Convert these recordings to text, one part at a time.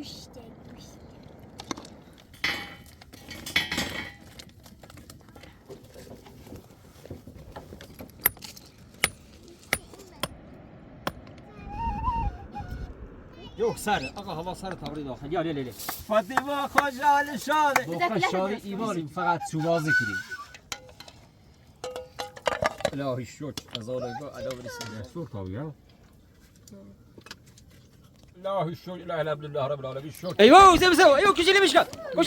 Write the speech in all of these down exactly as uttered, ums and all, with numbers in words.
Yok, sarı. Aga, hava sarı tavrı da. Gel, gel, gel. Fatima Hoca Ali Şadı. Doka Şadı İmam, fakat çuvazı kiri. La hiç yok. Azalıyor. Adam birisi. Sor tabii ya. La hiç yok. La ilahe illallah Rabbil alemin. Hiç yok. Eyvah, Hüseyin, Hüseyin. Eyvah, küçülemiş kan. Koş.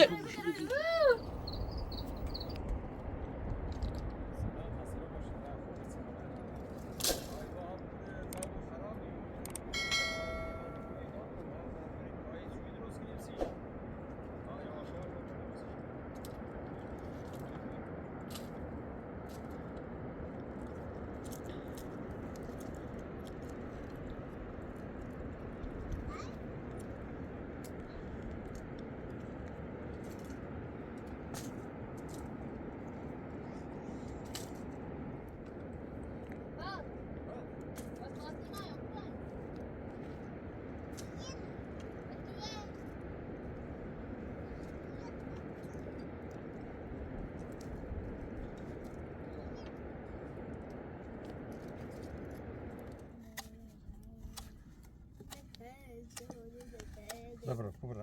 Добро, добро.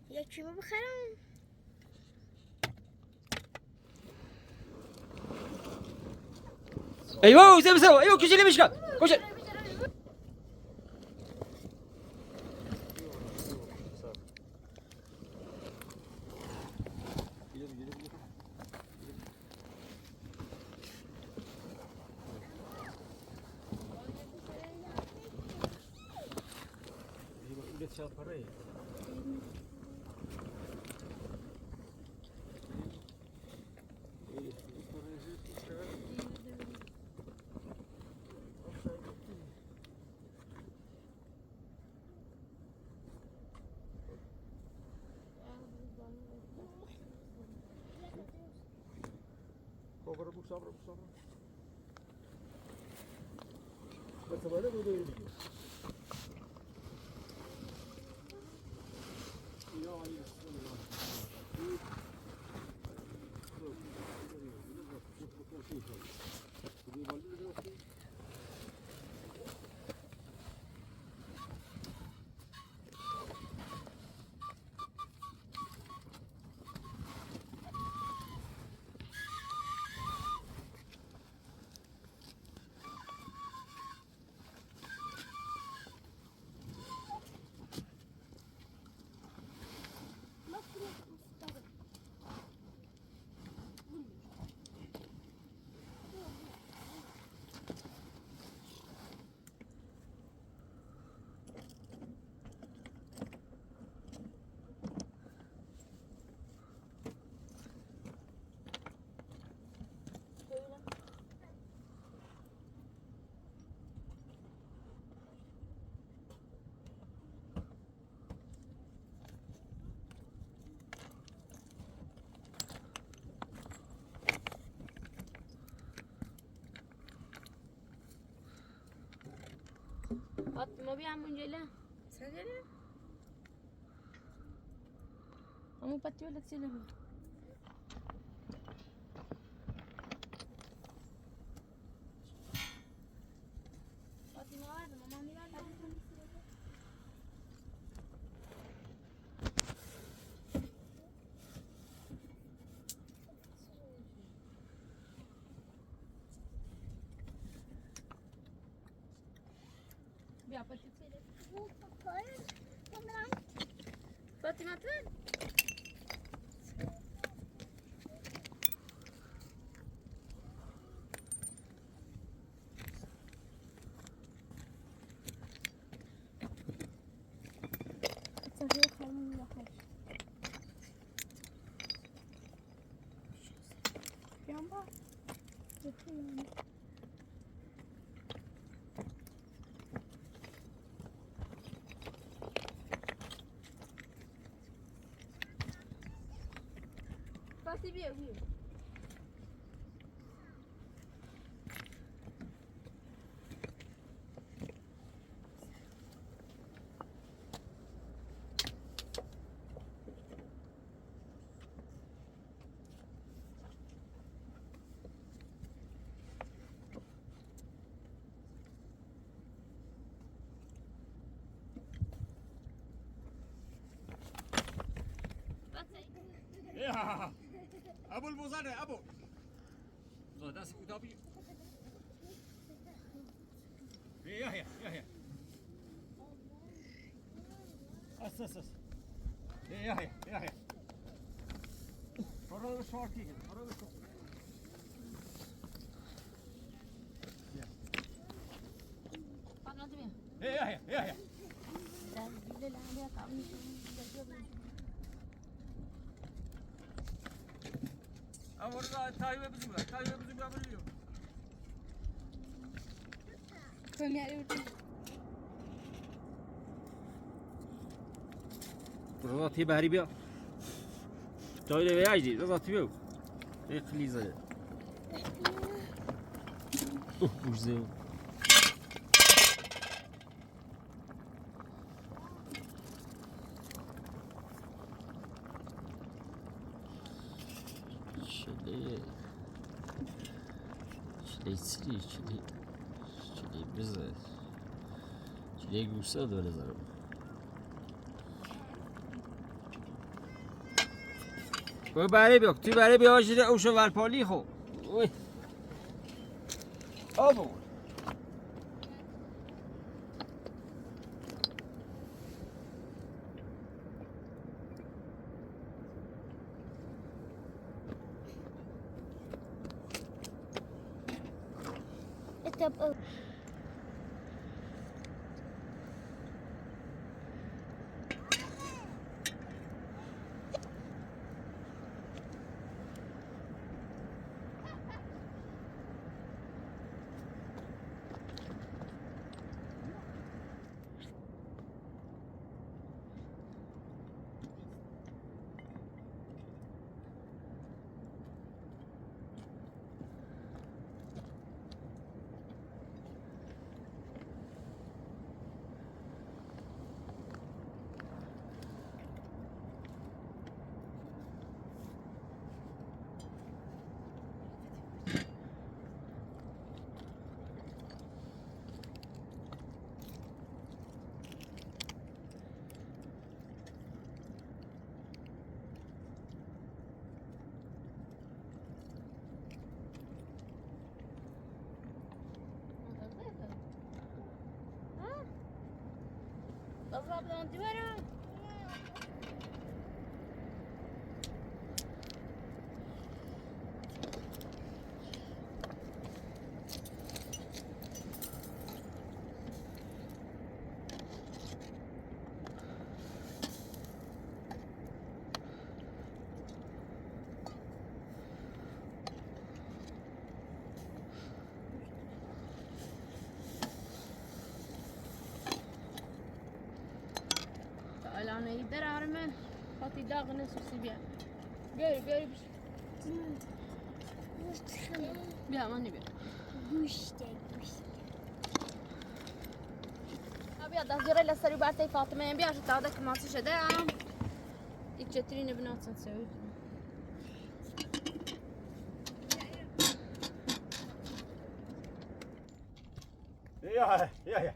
Я чего выхожу? Eyvah, Hüseyin, Hüseyin, eyvah, küçülemiş kan. Koş. Кобра, буксабра, буксабра. Fatma, bir an önce lan. Sen de lan. Ama patlıyor, lan, söyleme. Fatma vardı, mamanı verdi. Fatima, dur. Yanma. Kötü yani. Así bien, bien. Ja, Abul Bozade, Abo. So, das ist gut, Abi. Ja, ja, ja, ja. Asst, asst, asst. Ja, ja, ja, ja. Warum ist Schwarz gegen? Warum ist Schwarz? Ja. Ja, ja, ja, ja. Roza, tê berî bîya. Çayê vê aydî, Roza, tê bîya. Ê qilîze. Uh, ucuz. Çilê, çilê çilî, çilê, çilê bize. Çilê gûsa dore zarım. Wê berê bîyo, tu berê bîyo, jî de ewşe ver polî xo. Uy. Abo. Alana gider arme, hati dağını süsü bir. Böyle, böyle bir şey. Bir aman bir. Güçte, güçte. Abi ya, da zira la sari bar tay Fatıma, bir aşı daha da kıması şeyde, ha. İçetirine bin atsan seviyor. Ja, ja, ja.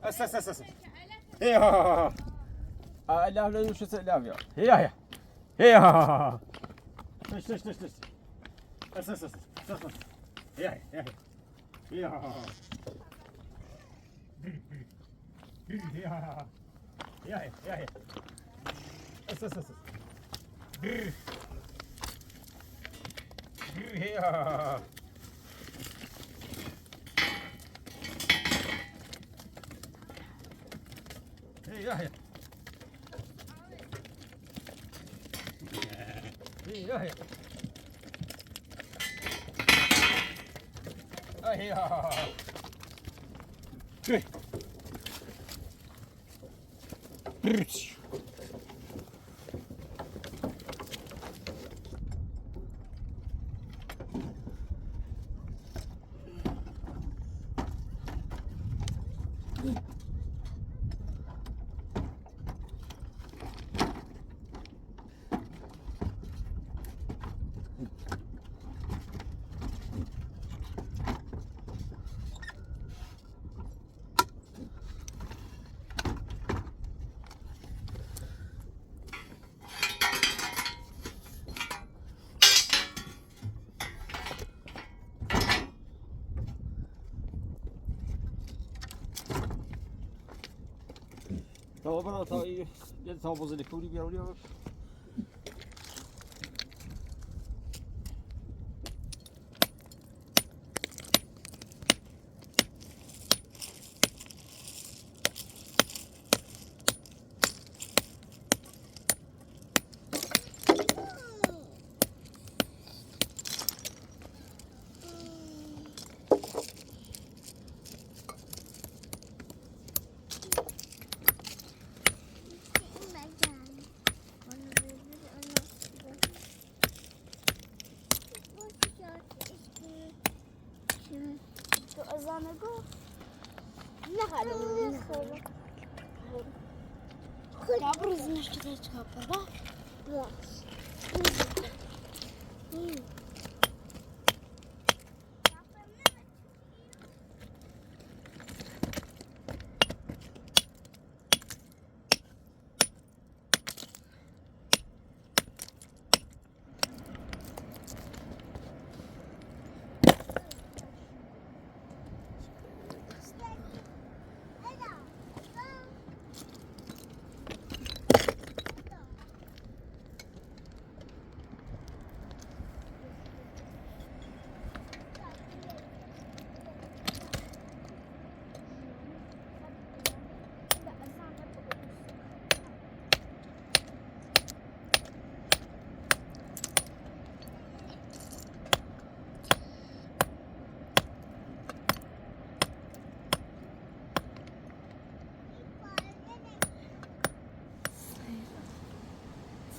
Es, es, es, es. Ja. Ah, la, la, la, la, la. Ja, ja. Ja. Nicht, nicht, nicht, nicht. Es, es, es, es. Es, es. Ja, ja. Ja. Ja. Ja, ja, ja. Es, es, es, es. Brr. Brr, ja. Hey, ja, ja. Hey, ja, ja. Ah, ja. Hey. Brr. Tamam, bana ta, gel, tamam, o zaman kuri bir alıyor.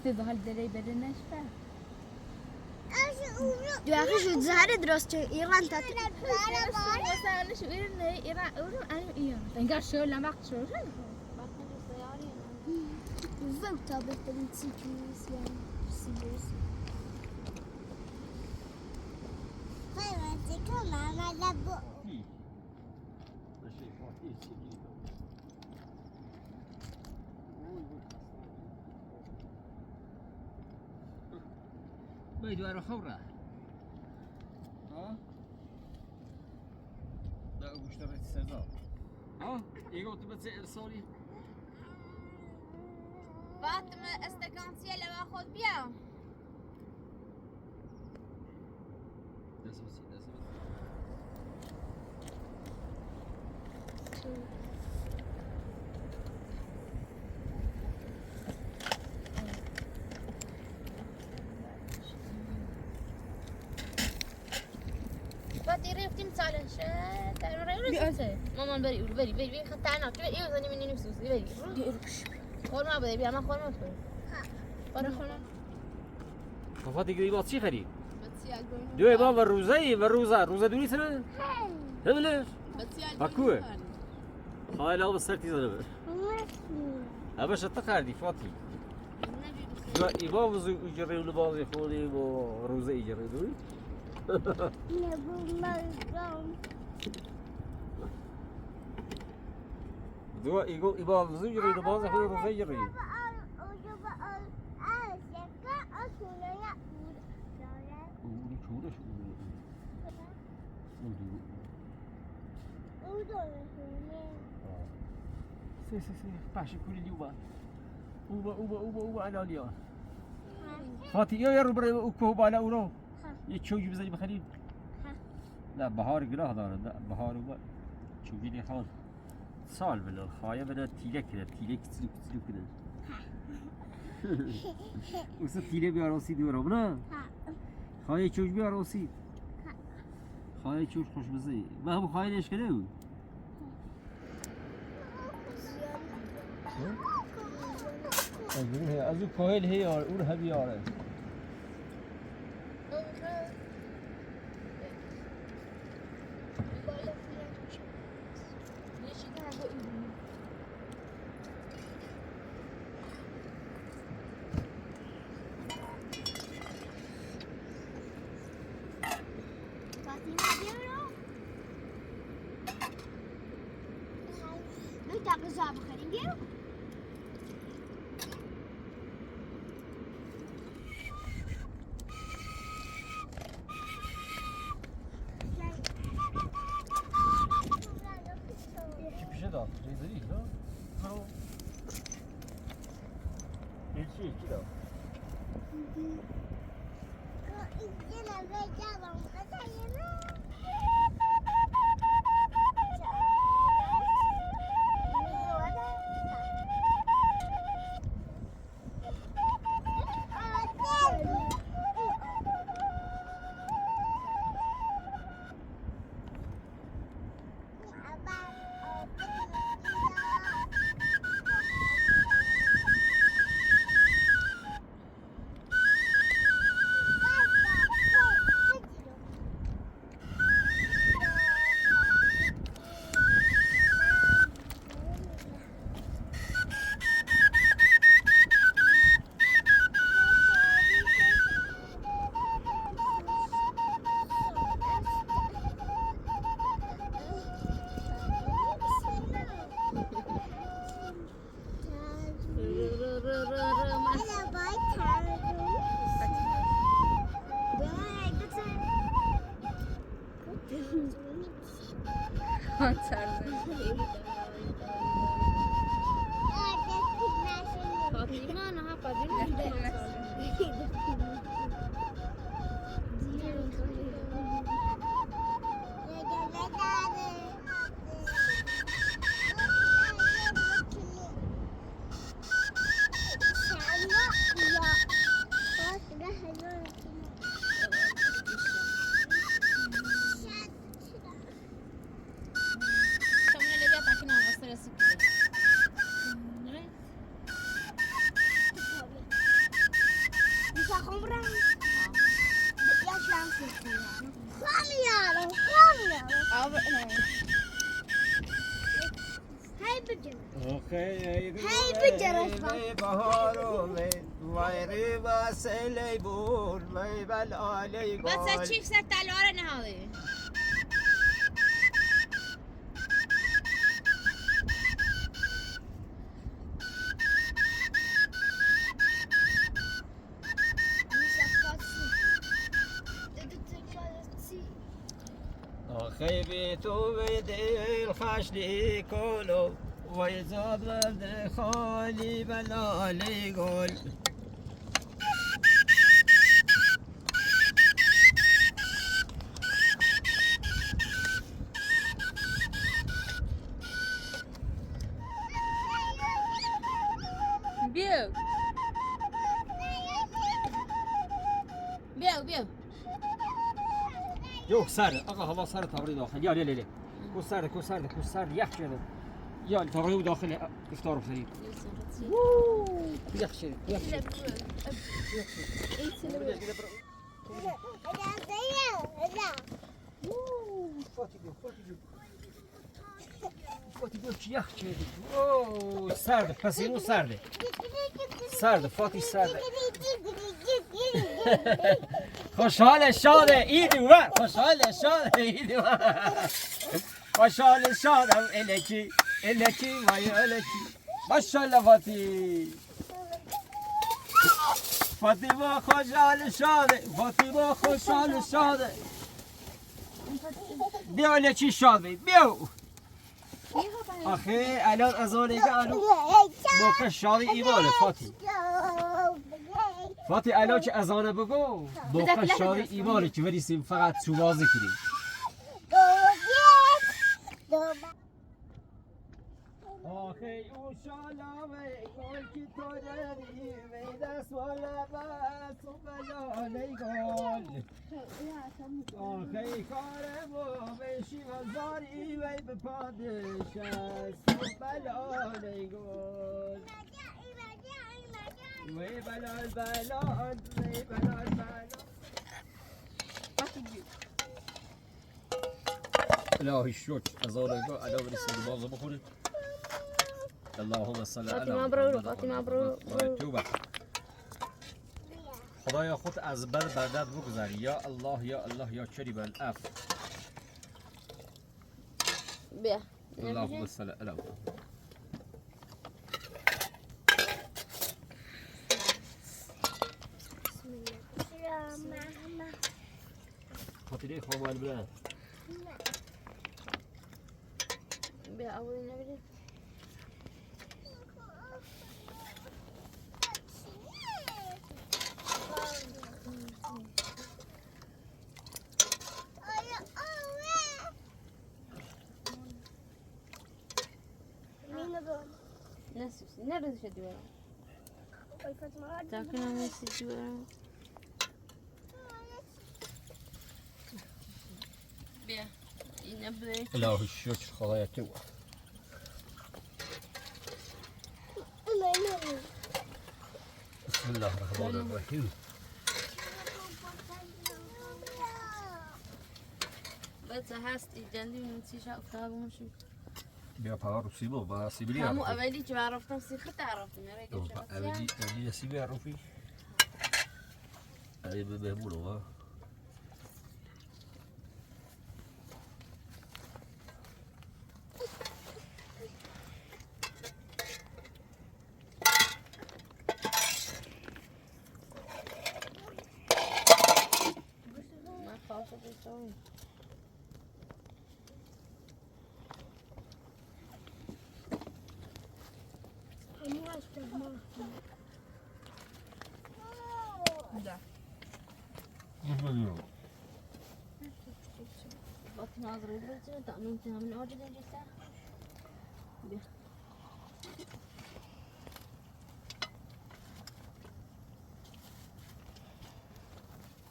Сте духал дерей беренешпа. Дюахи шу зугьари дросче Иран тат. Тенга шо ламак шо. Вау, табе тенци кюс я. Сибус. Мама лабо. Бай дуара хавра. А? Да, гуштара саза. А? Иго тубаце сори. Фатма, استكان سيلا واخذ بيا. Fatih, Riftim, Salih, şey, Riftim, şey. Maman, beri, beri, beri, beri, خطأنا، beri, beri, beri. Korma, beri, ama korma. Para korma. Kafa dikili bak, çıkar. Diyor, baba, Ruza'yı, ve Ruza, Ruza dönüyor sana. Ne bilir? Bak, bu. Hala o sert izledi. Ama şatta kardi, Fatih. Ва ибавзу уҷра улбази хули ва руза иҷра дуи? Не бумаргам. Дуа иго ибавзу уҷра улбази хули руза иҷра. Ури чура шу. Ури. Ури. Се, се, се, паши кули уба. Уба, уба, уба, уба, ана лио. Fatih, ya, ya, rubra, uko, bala, uro. Ye çocuğu bize bir halim. Da, bahar günah da, da, bahar uba. Çocuğu ne hal? Sal bile, haya bile tilek kire, tilek küçülük küçülük kire. Usa tilek bir arası diyor abla. Haya çocuğu bir arası. Haya çok hoş bizi. Ma bu haya ne işkene bu? Hı? Ez û kohêl hê yar, ûr hebî yar e. Также обходим. Чипчидо, резерви, да? Ильчи, чидо. بس چیف سر تلوار نهالی. آخی بی تو وی دل خشلی کلو، وی زاد ولد خالی بلالی گل. بیا. بیا، بیا. یو سر، آقا هوا سر تبری داخل. یا، یا، یا، یا. کو سر، کو سر، کو سر، یخ شده. یا، تبری داخل افطار خرید. یخ شده، یخ شده. یخ شده. فاتی گل، فاتی گل. Fati gör ki yağ çeydi. Oo, sardı, pasını sardı. Sardı, Fatih sardı. Xoşhale şade, idi var. Xoşhale şade, idi var. Xoşhale şade, ele ki, ele ki, vay ele ki. Maşallah Fatih. Fatima xoşhale şade, Fatima xoşhale şade. Beo ele ki şade, beo. آخی الان اذانه که الان موقع شادی ایوانه فاتی. فاتی الان که اذانه بگو موقع شادی ایوانه که ولی سیم فقط چوبازی کنیم. آخی او شالا وی گل کی تو داری وی دست والا بس و بلا نی گل. آخی کار ما بشی و زاری وی به پادشست و بلا نی گل. وی بلال بلال، وی بلال بلال. الهی شکر. از آن انگار الان برسیم نماز بخونیم. اللهم صل علی فاطمه محمد برو، و فاطمه برو، برو. توبه. خدایا خود از بر بردت بگذر. یا الله، یا الله، یا کریم العفو. بیا. اللهم صل علی. Телефон var bile. Бля, а вы не видите? Nasıl? Nerede şey diyor? Так, на месте. Бе. И не блядь. Ля, ещё чехола я тю. بسم الله الرحمن الرحيم. بس هاست يجنن من تيشا أفكار مشي. بيا بارو سيبو با سيبلي هەموو عرفي. ئەوەی جوارەفتم سیخت عرفتم ئەوەی ئەوەی سیبی عرفی. ئەی بە بەمونەوە. Да.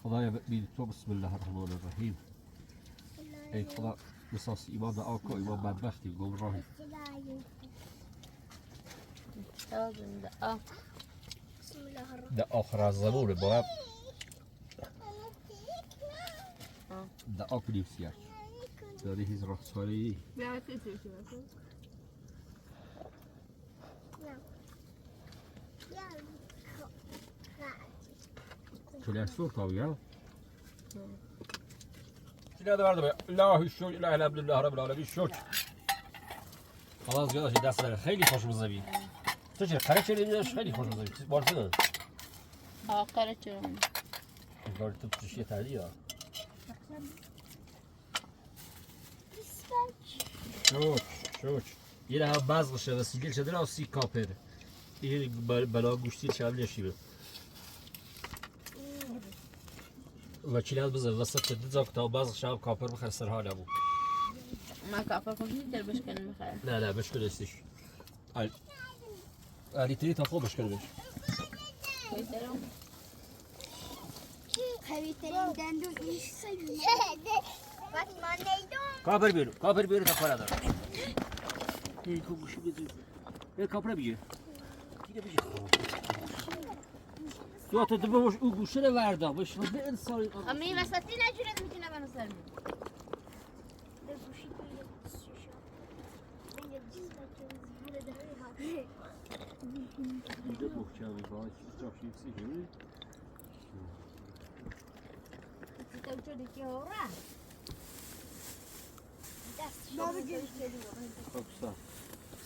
خدایا بیر تو، بسم الله الرحمن الرحیم. ای خدا، مثال ایمان دا آکو، ایمان بدبختی، گمراهی. بسم الله الرحمن دا آخر از زمان با دا آکو نیوسیار. داری هیز راه چاری. Külesur tabii ya. Yine de vardı be. Allahu şükür, la ilahe illallah, Rabbil alemin, şükür. خلاص يا شي داس خیلی خوشمزه بی. تو چه قرچه خیلی خوشمزه بی. Baksana. Aa, karaçerim. Gördüm, bir şey terli ya. Şoç, şoç. Yine ha bazı şeyler, sigil şeyler, o si kaper. İyi bela güçlü şeyler şimdi. Ve çilal bize vasat dedi, zok ta bazı şey kaper bu kadar hala bu. Ma kaper konuşuyor, der başkanı mı kaya? La, la, başkanı istiş. Al. Alitrî ta xwe bişkir bêj. Xewîterîn dendû îşsî. Kapir bêro, kapir bêro ta para da. Ê, ku guşî bêjî. Ê, kapira bîye. Tîne bîye. Suata dibe hoş û guşire verda. Baş ne insan. Ama iyi mesela tîne cüret mi tîne bana sarmıyor. Bir de bohça bir falan, çok şey yüksek, değil mi?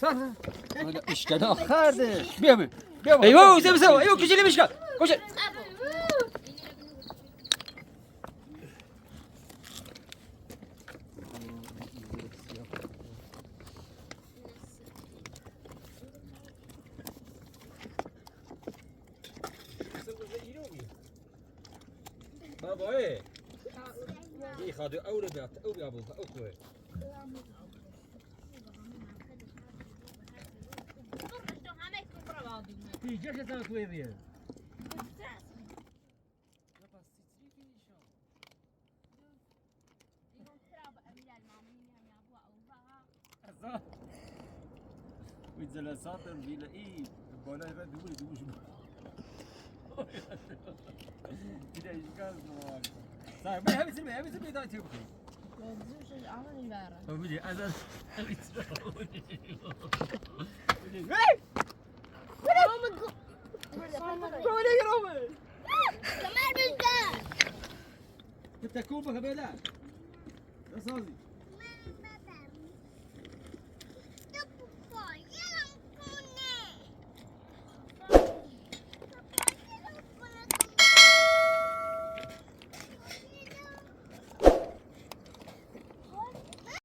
Sen, sen. Öyle işte, ne kardeş? Bir, bir, bir, bir. Eyvah, sen, sen, eyvah, güzelim iş. Koş. Baba, ê. Ê, xadê, ew re bîya, ew bîya bo, ew ku. Pî, ceh, sen ku ê bîye. Wî celesatên vîle î balay re dûrî dûr ji. Bir de işgal var. Say, ben hepsini, hepsini bir daha çabuk. Gözüm şey, ama ne var? Öbürü, azal. Hey! Böyle gir oğlum. Ömer bizde. Git de kum bak böyle. Nasıl?